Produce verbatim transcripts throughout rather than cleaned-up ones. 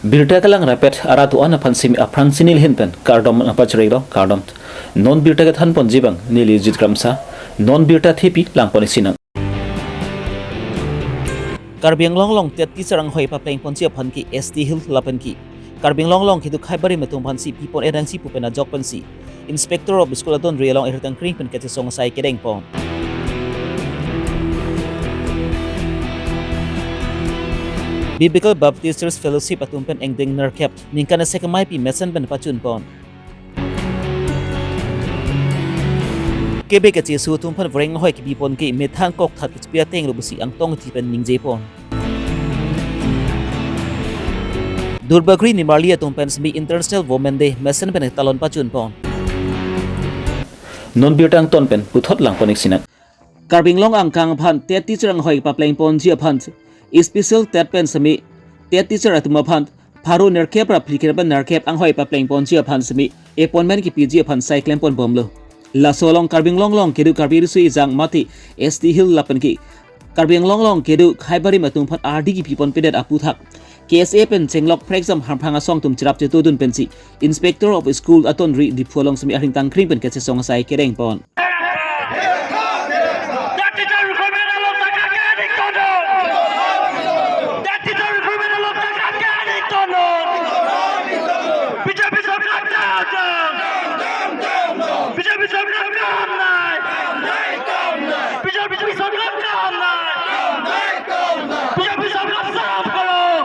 Birta kelang rapet arat do-an aphan simi aphrang si neli ahin pen kardom nangpachirilo, kardom. Non birta kethan ponji abang neli Jit Kramsa, non birta thepi lang pon isi nang. Karbi Anglong along TET teacher anghoi papleng ponji aphan ke S T Hill lapen ke Karbi Anglong along kedo khaibarim atum aphan si pipon erang si pu pen ajok pensi Inspector of School adon ri along ertang kring pen kachesong asai kedeng pon. Biblical Baptist Church Fellowship atum pen engdeng nerkep ningkan isi kemai pi mesen pen pachun pon. Kebe kachesu atum aphan voreng ahoi kebi pon ke methang kok that kechepi ateng lo pusi angtong ti pen ningje pon. Durbagri nimarli atum pen simi International Women Day mesen pen talon pachun pon. Non birta angton pen puthot lang pon isi nang. Karbi Anglong angkang aphan TET teacher anghoi papleng ponji aphan special TET pen simi TET teacher atum aphan pharo nerkep ra phlikre pen nerkep anghoi papleng ponji aphan simi appointment kepiji aphan sai klem pon bomlo. Laso along Karbi Anglong along kedo Karbi Riso Ejang mate S T Hill lapen ke Karbi Anglong along kedo khaibarim atum aphan ardi kepi pon pedet aputhak K S A pen chenglok prekjam hamphang asong atum cherap chetodun pensi Inspector of School aton ri Diphu along simi arhingtang kring pen kachesong asai kedeng pon. BJP চৰকাৰ কাম নাই। বিজেপি চৰকাৰ কাম নাই। বিজেপি চৰকাৰ চাফ কৰক।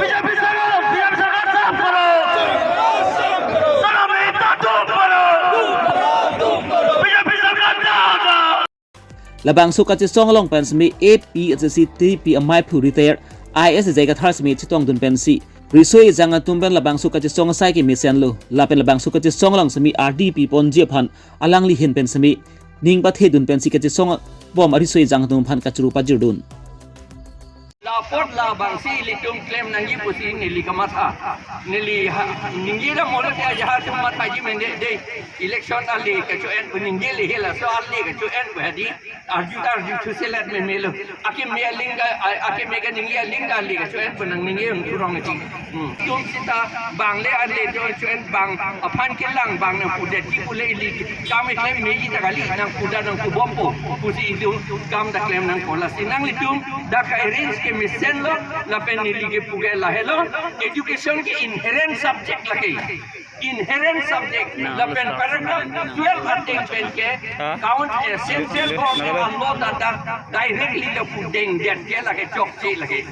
বিজেপি চৰকাৰ, বিজেপি চৰকাৰ চাফ কৰক। চালামী তাতো কৰক। বিজেপি চৰকাৰ কাম নাই। Labangso kachesong along pen simi A P H C T P amei aphu retired I A S ejai kathar simi chetongdun pensi riso ejang atum pen labangso kachesong asai kemesenlo. Lapen labangso kachesong along simi ardi pi ponji aphan alangli ahin pen simi ning pathedun pensi kachesong bom ariso ejang atum aphan kachuru pajirdun. La apot labangsi ilitum klem nangji pusi neli kamatha. Neli ha, ningje ra molo te ajahar atum mathaji mende de. Election ale kacho-en pu ningje le hela so ale kacho-en pu hadi. Arju ta arju thuselet me melo. Akeme aling ka, a-, akeme kaningje aling ka ale kacho-en pu nangningje un kurong ati. Hmm. Tum sita bang le ale cho cho-en bang aphan kelang bang nangpudetji pule ili kam iklem meji ta kali nangpudet nangpubompo pusi itum kam ta klem nangpo lasi nanglitum dak ka-arrange kemesenlo lapen neli kepu ke lahelo education ke inherent subject lake. Inherent subject lapen paragraph twelve ateng pen ke count, eh, central government a-law ta ta directly lapu dengdet ke lake chokche lake.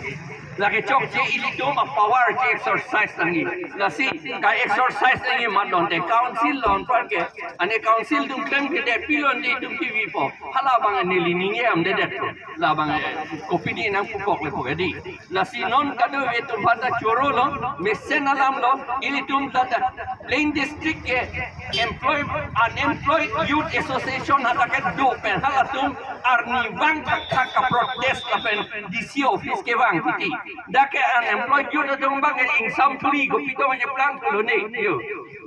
Lake chokche ilitum a-power ke exercise nangji. Lasi ka-exercise nangji mat lonte council along aphan ke, ane council atum klem ke de pilon de itum kevipo. Halabang neli ningje amdedetpo. Labang, eh, kopine nangpukok le pu hadi. Lasi non kadokave atum aphan ta chorolo, mesen alamlo, ilitum ta ta Plateau District ke employ, Unemployed Youth Association ha ta kedo pen halatum arnivang thakthak ka-protest lapen D C office kevang titi. Dak ke unemployed youth atum abang ke ingsam thuri kopi to je plang pulo ne. Yo.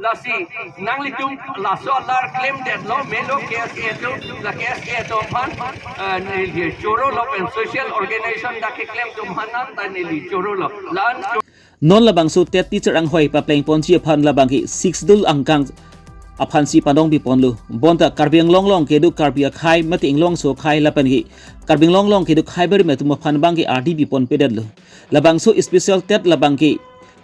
Lasi nanglitum laso alar klemdetlo melo K S A atum, la K S A atum aphan, eh, neli chorolo pen social organization dak keklem atum aphan nang ta neli chorolo. La-an cho- Non labangso TET teacher anghoi papleng ponji aphan labang ke Sixth Schedule angkang aphan si padong pi ponlo. Bonta Karbi Anglong along kedo Karbi akhai mate Inglongso akhai lapen ke Karbi Anglong along kedo khaibarim atum aphan abang ke ardi pi pon pedetlo. Labangso special TET labang ke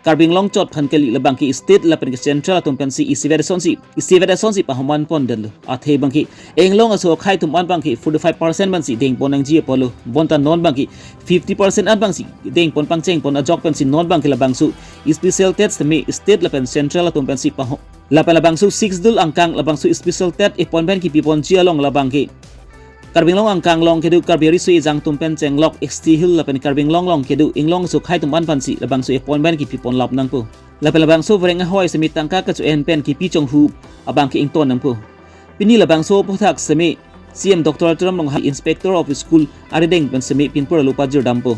Karbi Anglong chot aphan kali labang ke state lapen ke central atum pensi isivet asonsi, isivet asonsi pahoman pondetlo. Athe abang ke Inglongso akhai atum an abang ke forty-five percent pensi dengpon nangji apotlo. Bonta non abang ke fifty percent an abangsi dengpon pangchengpon ajok pensi non abang ke labangso special TET semi state lapen central atum pensi paho-, lapen labangso Sixth Schedule angkang labangso special TET appointment kepi ponji along labang ke Karbi Anglong angkang along kedo Karbi ariso ejang atum pen chenglok S T Hill lapen Karbi Anglong along kedo Inglongso akhai atum an aphansi labangso appointment kepi pon lap nangpo. Lapen labangso voreng ahoi semi tangka kacho-en pen kepi chonghu abang ke ington nangpo. Pini labangso aphuthak semi C M Doctor Tuliram Ronghang Inspector of School arideng pen semi pinpur alo pajirdampo.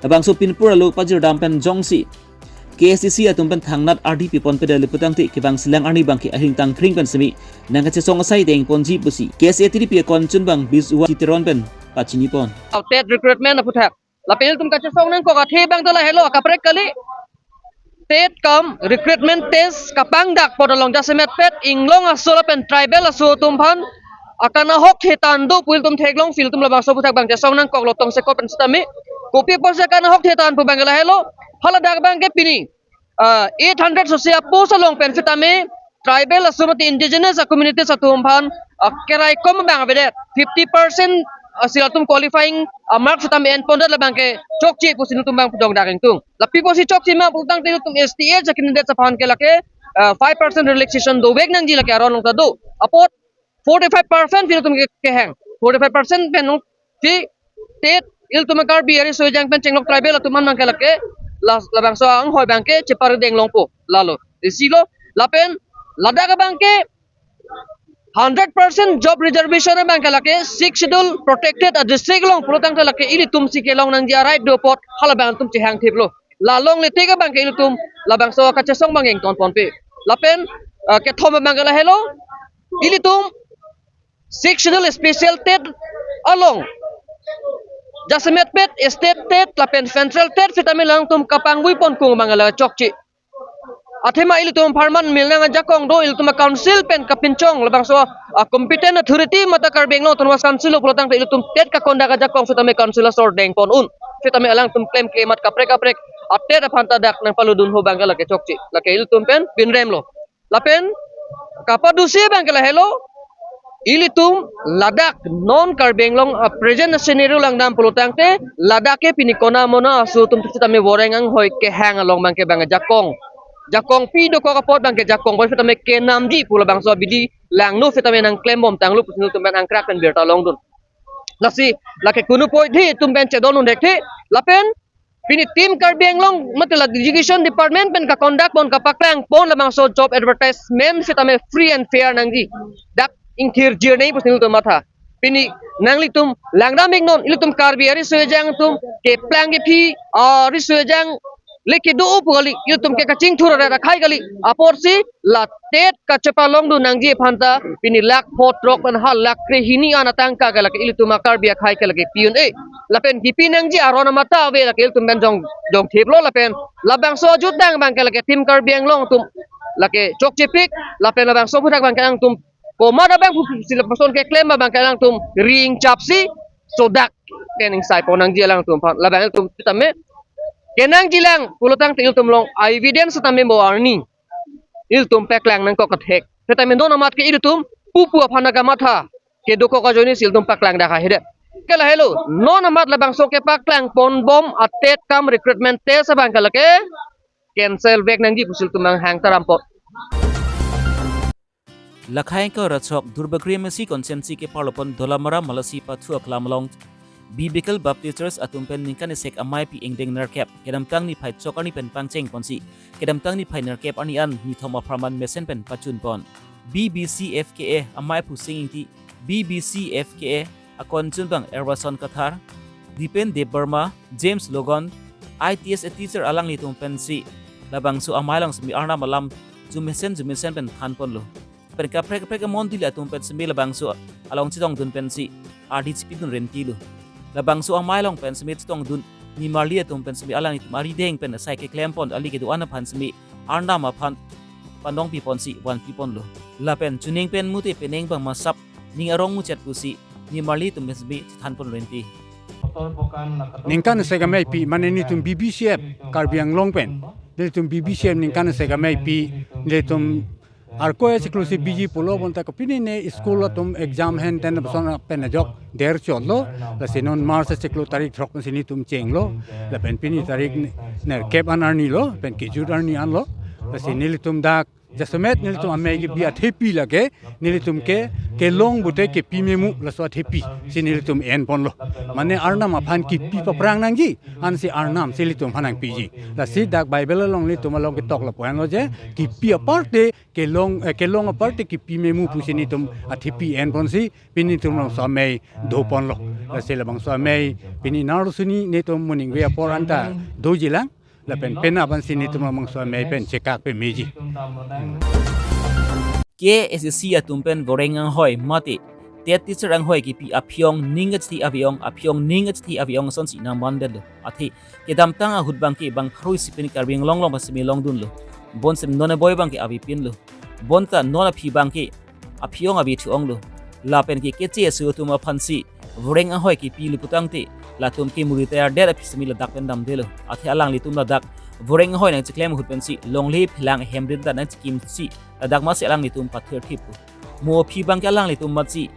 Labangso pinpur alo pajirdam pen jongsi K S A C atum pen thangnat ardi pi pon pedetlo putangte kevang selang arni abang ke ahingtang kring pen semi nangkachesong asai dengponji pusi K S A T D P akon chunbang Biswa Chitteron pen pachini pon. Au TET recruitment aphuthak. Lapen ilitum kachesong nangkok athe abang ta lahelo, kaprek kali. TET cum recruitment test kapangdak pon along jasemet pet inglong aso lapen tribal aso atum aphan akan ahok thetan do pu ilitum theklongsi ilitum labangso aphuthak abang chesong nangkoklo tongsekot pen sitame. Kopi apotsi akan ahok thetan pu abang lahelo, haladak abangke pini ah, eight hundred sose apost along pen sitame tribal aso mate indigenous communities atum aphan ah, keraikom abang avedet fifty percent ah, si latum qualifying ah, mark sitame enpondet labangke chokche pusi nelitum abang pudong dak ingtung. Lapi pusi chokche ma pulotangte ilitum ST candidate aphan ke lake ah, five percent relaxation dovek nangji lake aron along ta do. Apot forty-five percent phi ilitum ke kehang. Forty-five percent pen nung phi TET ilitum Karbi ari sojang pen chenglok tribal atum an abangke lake la labangso anghoi abangke chepar deng longpo lalo. Isi lo lapen ladak abangke hundred percent job reservation abangke lake Sixth Schedule protected a district along pulotangte lake ilitum si kelong nangji a-right do apot halabang atum chehang thiplo. La longle tik abangke ilitum labangso kachesong abang ington ponpe. Lapen ah, kethom abangke lahelo, ilitum Sixth Schedule special TET along jasemet pet state TET lapen central TET sitame alangtum kapangvui pon kung abang la chokche. Athema ilitum apharman milnang ajakong do, ilitum a-council pen kapinchong labangso a-competent authority mate Karbi Anglong Autonomous Council lo pulotangte ilitum TET kakondak ajakong sitame council asor deng pon un. Sitame alangtum klemkle amat kaprek kaprek a-TET aphan ta dak nangpaludun ho abangke lake chokche. Lake ilitum pen pinrem lo. Lapen kapadusi abangke lahelo, ilitum ladak non Karbi Anglong a-present scenario langdam pulotangte ladak ke pini kona mona aso atum sitame voreng anghoi kehang along abangke abang jakong. Jakong pi dokok apot abangke jakong pon sitame kenamji pu labangso abidi langno sitame nangklembom tanglo pusi nelitum pen angkrak pen birta longdun. Lasi lake kunu poit hi itum pen chedon un thekthe lapen pini Team Karbi Anglong mate la Education Department pen kakondak pon kapaklang pon labangso job advertisement sitame free and fair nangji. Dak ingthir jir nei pusi nelitum matha. Pini nanglitum langdam iknon, ilitum Karbi ari sojang atum keplang kephi ari sojang leke do pu kali, ilitum ke kachingthur arat akhai kali. Apotsi la TET kachepalongdun nangji aphan ta pini lakh pho throk pen ha lakh krehini an atangka ke lake ilitum a-Karbi akhai ke lake pi un-e. Lapen kipi nangji aron amat ta ave lake ilitum pen jong jong thiplo lapen labangso ajutang abangke lake Team Karbi Anglong atum lake chokchepik lapen labangso aphuthak abangke alangtum komat abang pu si lapuson keklem abangke alangtum ring chapsi sodak pen ingsai pon nangji alangtum aphan labang ilitum sitame kenangji lang pulotangte ilitum along evidence sitame mo arni ilitum paklang nangkok kethek. Sitame non amat ke ilitum pupu aphan nangkamatha kedokok ajoine si ilitum paklang dak haihedet. Ke lahelo, non amat labangso kepaklang ponbom a-TET cum recruitment test abangke lake cancel vek nangji pusi ilitum abang hang taram pon. Lakhai ko rachok Duarbagori M A C constituency keparlo pon Dolamara Malasi Pathu aklam along Biblical Baptist Church atum pen ningkan isek amei pi ingdeng nerkep kedamtang niphai chok arni pen pangcheng ponsi kedamtang niphai nerkep arni an nithom apharman mesen pen pachun pon. B B C F K A amei Phusing Ingti, B B C F K A akon chunbang Erwason Kathar, Dipen Debbarma, James Logon, I T S a teacher alanglitum pensi labangso amei along semi Arnam alam jumesen jumesen pen than ponlo. Pen kaprek kaprek amondi le atum pen semi labangso along chetongdun pensi ardi chipidun rentilo. Labangso amei along pen semi chetongdun nimarli atum pen semi alanglitum arideng pen sai keklem pon ali kedo-an aphan semi Arnam aphan pandong pi ponsi van pi ponlo. Lapen chuning pen mute penang bang masap ning arong muchet pusi nimarli atum pen semi than pon renti. Ningkan isek amei pi mane nelitum B B C F Karbi Anglong pen, nelitum B B C F ningkan isek amei pi, nelitum Arkoi achiklo si B G pulo bonta kopine ne school atum exam hen ten lapuson pen ajok der chotlo. Lasi non March achiklo tarik throk si nelitum chenglo. Lapen pini tarik ne-, nerkep an arni lo, pen kejut arni an lo. Lasi nelitum dak jasemet nelitum amei kebi athepi lake nelitum ke kelong pute kepi memu laso athepi si nelitum en ponlo. Mane Arnam aphan kipi paprang nangji, ansi Arnam si nelitum aphan nangpiji. Lasi dak Bible along nelitum along ketok lapu-an lo je, kipi aparte kelong, eh, kelong aparte kipi memu pusi nelitum athepi en ponsi pini nelitum labangso amei do ponlo. Lasi labangso amei pini naro suni nelitum moning ve apor anta dojilang. Lapen penap ansi nelitum labangso amei pen chekak pemeji. K S A C atum pen voreng anghoi mate TET teacher anghoi kipi aphi-ong ning kachiti ave-ong, aphi-ong ning kachiti ave-ong asonsi nangmandetlo. Athe kedamtang ahut abangke bang pharo isi pen Karbi Anglong along pensi me longdunlo. Bonsi non aboi abangke avepinlo. Bonta non aphi abangke aphi-ong avethu-onglo. Lapen ke keche aso atum aphansi voreng anghoi kipilu putangte latum ke muri tayar det aphi semi ladak pen damdelo. Athe alanglitum ladak voreng anghoi nangchiklem ahut pensi longle phelang hemrin ta nangchikimsi ladak masi alanglitum pathirthippo. Mo aphi abangke alanglitum masi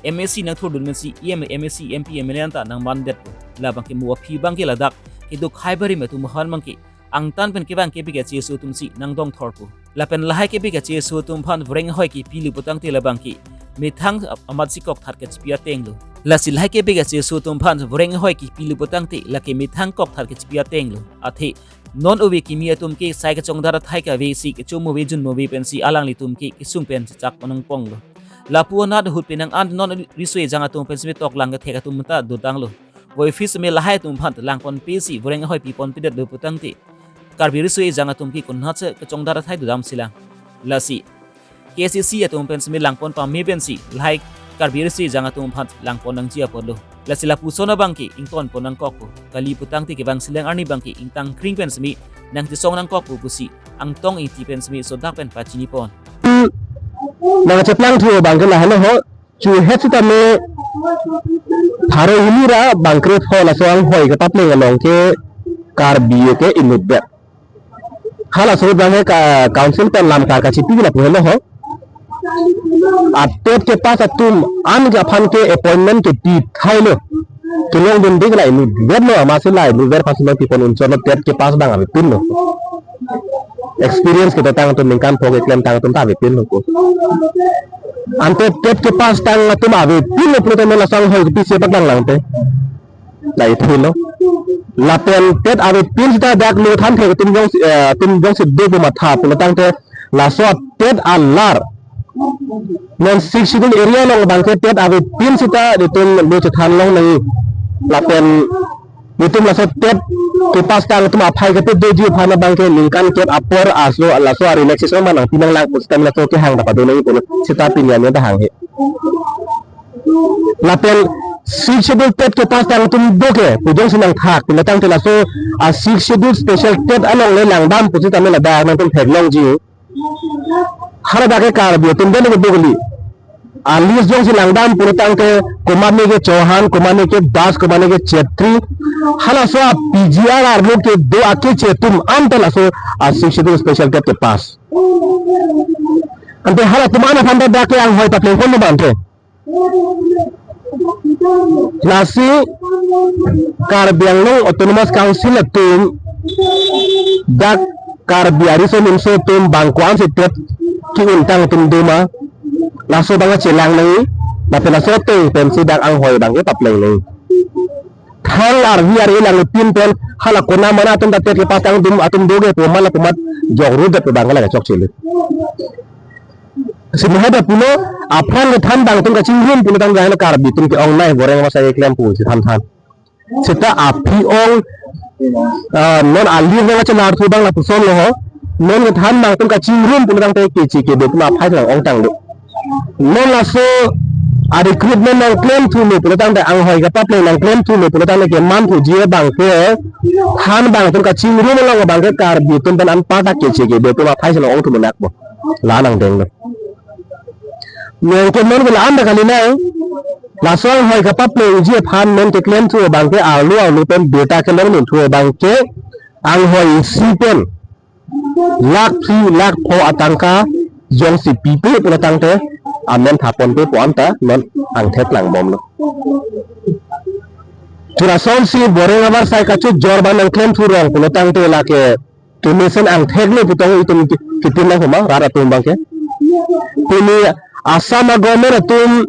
MAC nangthurdun pensi EM, MAC, MP, MLA anta nangmandetpo. La abangke mo aphi abangke ladak keduk hai barim atum aphan abangke angtan pen kevang kepik achi aso atumsi nangdongthorpo. Lapen lahai kepik achi aso atum aphan voreng anghoi kipilu putangte la abangke methang amatsi kokthat kachipi atenglo. Lasi lahai kepik achi aso atum aphan voreng anghoi kipilu putangte lake methang kokthat kachipi atenglo. Athe non ove kimi atum ke sai kachongdat athai kavesi kechomove junmove pensi alanglitum ke kesung pen chechak nangponglo. Lapu anat ahut penang an non riso ejang atum pensi me toklang kethek atum ta dotanglo. Voiphit seme lahai atum aphan langponpesi voreng anghoi piponpedetlo putangte Karbi riso ejang atum ke konatsi kachongdat athai dodamsilang. Lasi KCC atum pen seme langpon pame pensi lahai Karbi riso ejang atum aphan langpon nangji apotlo. Lasi lapuson abangke ingtonpon nangkokpo. Kali putangte kevangsilang arni abangke ingtangkring pen seme nangchesong nangkokpo pusi Angtong Ingti pen seme sodak pen pachinipon. Nangcheplangthu abangke lahelo ho. Chuhet sitame pharo hini ra bang krepho laso anghoi kepapleng along ke Karbi ke inutvet. Halaso abangke ka-, council pen lam kar kachipi lapu helo ho. A TET kepass atum an ke aphan ke appointment kepi thailo. Kelongdunde ke la inutvetlo, amatsi la inutvet aphansi nangpipon unchotlo, TET kepass abang avepinlo. Experience kedotang atum, ningkan pho keklemtang atum ta avepinlo ko. Ante TET kepass tang atum avepinlo pulo tangte laso anghoi kepisi paklanglang te. La ithilo. Lapen TET avepin seta dak lo than the atum jongsi, eh, atum jongsi do pu matha pulo tangte laso TET alar non Sixth Schedule area along abangke TET avepin seta itum lo chethan longnang. Lapen itum laso TET kepass tang atum aphai kepet doji aphan abangke ningkan kep apor aso laso a relaxation ma nangpi nanglang pusitame laso kehang ta padonangji pulo seta pini arni ta hanghe. Lapen Sixth Schedule TET kepass tang atum do ke pu jongsi nangthak pulo tangte laso a Sixth Schedule special TET along le langdam pusitame ladak nangtum theklongji. Haladak ke Karbi atum den ke do kali. A list jongsi langdam pulo tangte komatne ke Chauhan, komatne ke Das, komatne ke Chetri. Halaso a PGR arlo kedo akeche atum anta laso a Sixth Schedule special TET kepass. Ante halatum an aphan ta dak ke anghoi paplengponlo ma ante. Lasi Karbi Anglong Autonomous Council atum dak Karbi ariso nimso atum bang ko-ansi TET ke-untang atum do ma, laso abang chelang nangji, lapen laso ateng pensi dak anghoi abangke papleng nangji. Thang arvi ari langpin pen hala konat mana atum ta TET kepass tang atum, atum do ke pu ma lapu amat jokru det pu abang la chokchele. Simi hada pulo, aphrang kethan abang atum kachingrum pulo tangte Karbi atum ke-ongnei voreng avarsai keklem pusi than than. Seta aphi-ong, ah, non alir nangchelarthu abang lapusonlo ho. Non kethan abang atum kachingrum pulo tangte keche kebe atum aphai lang-ongtang do. Non laso a recruitment nangklemthulo pulo tangte, anghoi kepapleng nangklemthulo pulo tangte kemanthuji abangke than abang atum kachingrum along abangke Karbi atum pen anparta keche kebe atum aphai si lang-ongthu monakpo. La nangdenglo. Nangke non ke la-an ta kali nang. Laso anghoi kepaplengji aphan non keklemthu abangke arlo arlo pen birta kelongdunthu abangke anghoi isi pen lakh phli lakh pho atangka jongsi pipe pulo tangte amen thaponpe pu anta non angthek langbomlo. Churasonsi voreng avarsai kachojor abang nangklemthu rong pulo tangte lake kemesen angthek le putong itum ki-, kitin lang homa rat atum abangke. Pini Assam a-government atum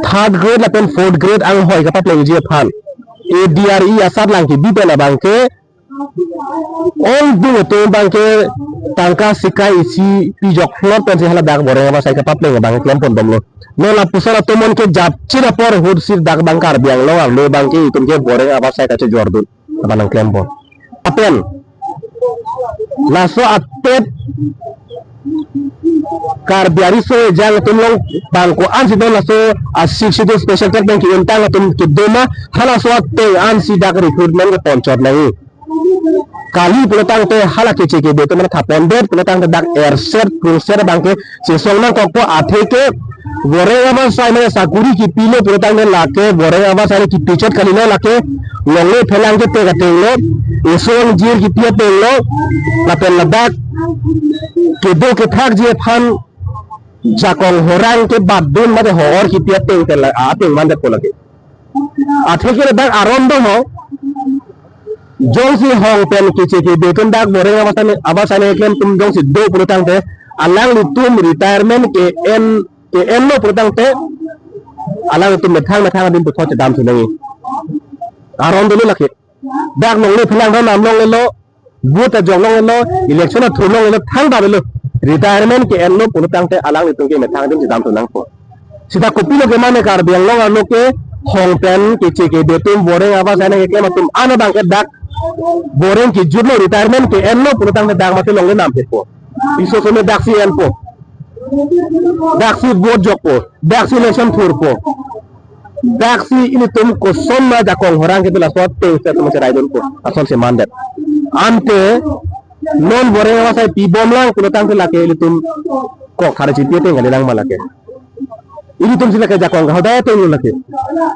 third grade lapen fourth grade anghoi kepaplengji aphan A D R E asatlang kebi pen abangke ongdung atum abangke tangka sikai isi pijok hlot pensi haladak voreng avarsai kepapleng abang klemponbomlo. Non lapuson atum non kejapchit apor ahutsi dak abang Karbi Anglong arlo abangke itum ke voreng avarsai kachojordun abang nangklembom. Lapen laso a TET Karbi ariso ejang atum along bang ko-ansi do laso a Sixth Schedule special treatment ke-untang atum kedo ma, halaso ateng ansi dak recruitment kepon chot nangji. Kali pulotangte hala keche kebe atum mane thapon det pulotangte dak erset prungset abang ke chesong nangkokpo, atheke voreng avarsai mane sakuri kepilo pulotangte lake voreng avarsai kipi chot kalilo, lake longle phelang ketek atenglo, eson jir kipi atenglo, lapen ladak kedo kethakji aphan jakong horang kebatdun mate hor kipi ateng pen la ateng mandetpo lake. Atheke ladak aron do ho. Jongsi hong pen keche kebe atum dak voreng avarsai avarsai keklem atum jongsi do pulotangte, alanglitum retirement ke-en ke-enlo pulotangte, alanglitum methang methang adim puthot chedam si nangji. Aron dolo lake. Dak longle phelang ron nam longlelo, vote ajok longlelo, election athur longlelo, thangta avelo. Retirement ke-enlo pulotangte alanglitum ke methang adim chedam thu nangpo. Sita kopilo ke mane Karbi Anglong arlo ke hong pen keche kebe atum voreng avarsai nangkeklem atum an abang ke dak voreng kejutlo, retirement ke-enlo pulotangte dak mate longle nam phetpo. Iso some daksi enpo. Daksi vote jokpo. Daksi election thurpo. Daksi ilitum koson ma jakong horang kedo laso ateng se atum cheraidunpo. Asonsi mandet. Ante non voreng avarsai pibomlang pulotangte lake ilitum kok thari chipi ateng kalilang ma lake. Ilitum si lake jakong kahodai atenglo lake.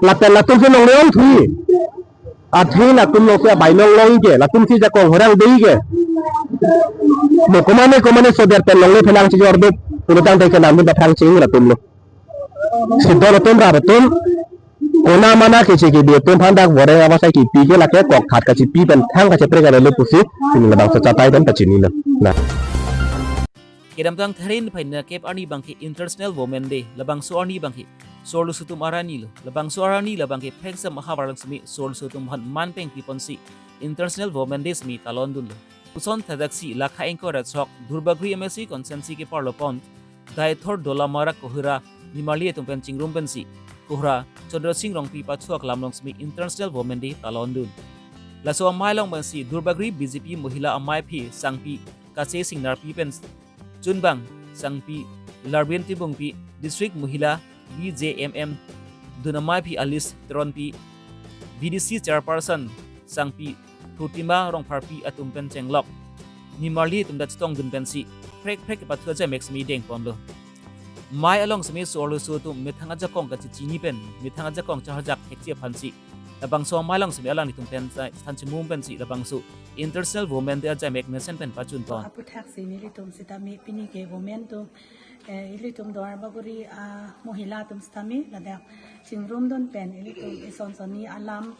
Lapen latum si longle ongthui. Athe latum alongsi abai longlong ke, latum si jakong horang dei ke. Mo komane komane soder pen longle phelang chejor do pulotangte kenam dun pathang ching latumlo. Si don atum rat atum kona mana keche kebe atum aphan dak voreng avarsai kipi ke lake kok khat kachipi pen thang kacheprek avelo pusi pini labangso chatai pen pachinilo. Na. Kedamtang Tharhin phai niphai kep arni abangke International Women Day, labangso arni abangke so-arloso atum arni lo, labangso arni labangke Phengsam ahavar along semi so-arloso atum aphan man peng piponsi International Women Day semi talon dunlo. Puson thadaksi lakha ingkoi ra sok Duarbagori M A C constituency keparlo pon Daithor Dolamara Kohira nimarli atum pen chingrum pensi Kohira Chandra Sing Rongpi pathu aklam along semi International Women Day talon dun. Laso amei along pensi Duarbagori B J P Mohila Amaiphi Sangpi Kase Singnarpi pen chunbang Sangpi Larbin Tibungpi, District Mohila B J M M dun Amaiphi Alice Teronpi, B D C Chairperson Sangpi Purtima Rongpharpi atum pen chenglok nimarli atum ta chetong dun pensi phrek phrek kepathu ajai mek semi deng ponlo. Mei along semi so-arloso atum methang ajakong kachechini pen, methang ajakong charjak thekji aphansi labangso amei along semi alanglitum pen sai than chimum pensi labangso International Women Day ajai mek mesen pen pachun pon. Aputhaksi nelitum sitame pini ke women atum, eh, ilitum Duarbagori, ah, mohila atum sitame ladak chingrum dun pen ilitum ison sonni alam,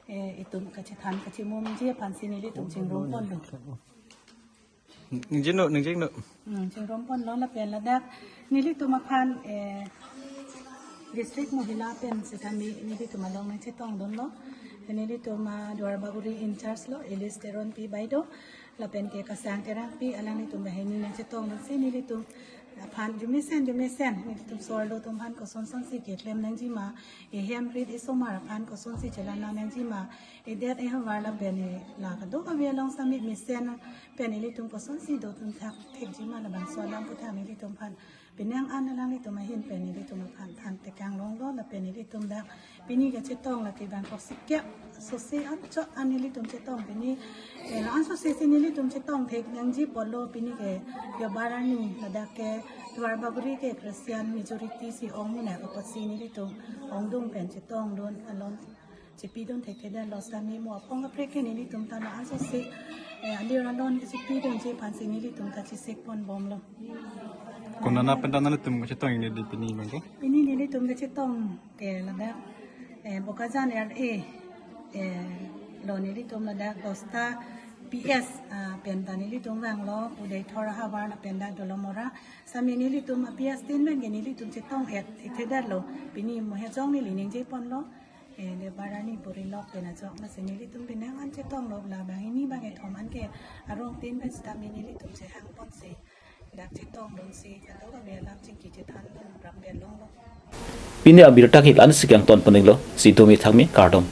eh, itum kachethan kachimumji aphansi nelitum chingrum ponlo. Ningje no, ningje no. Hmm, chingrum ponlo lapen ladak nelitum aphan, eh, District Mohila pen sitame nelitum along nangchetong dunlo. Nelitum, ah, Duarbagori in charge lo, Alice Teronpi baideo. Lapen ke Kasang Terangpi alanglitum banghini nangchetong dunsi nelitum aphan jumesen jumesen nelitum so-arlo atum aphan kosonsonsi keklem nangjima, ehem rit esomar aphan kosonsi chelang nangjima, edet ehavar lapen e la kadokave along sami mesen pen ilitum kosonsi dotun thak thekjima labangso alam aputhak nelitum aphan penang an alanglitum ahin pen ilitum aphan than tekang longlo lapen ilitum dak pini kachetong lake bangkok sikep sose anchot an nelitum chetong pini, eh, la-an sose si nelitum chetong thek nangji apotlo pini ke Deobar arni ladak ke Duarbagori ke Christian majority si ong muna apotsi nelitum ongdung pen chetong dun alon chepidun thekthedetlo sami mo apong kaprek ke nelitum ta la-an sose, eh, alir alon chepidunji aphansi nelitum ta chesik ponbomlo. Konana pen ta nanglitum kachetong ini di pini bangke? Pini nelitum kachetong ke ladak, eh, Bokajan R A, eh, lo nelitum ladak Dosta P S, ah, pen ta nelitum vanglo, Udaithor ahavar lapen dak Dolamara. Sami nelitum a P S tin pen ke nelitum chetong et thekthedetlo. Pini mo hejong neli ningje ponlo. Eh, Deobar arni puri lok pen ajok masi nelitum penang an chetonglo, la banghini bangkethom an ke arong tin pen sitame nelitum chehang ponsi dak chetong dunsi kadokave alam chingki chethan dun prang pen longlo. Pini abirta ke la-ansi kangton poninglo, si domi thangmi kardom.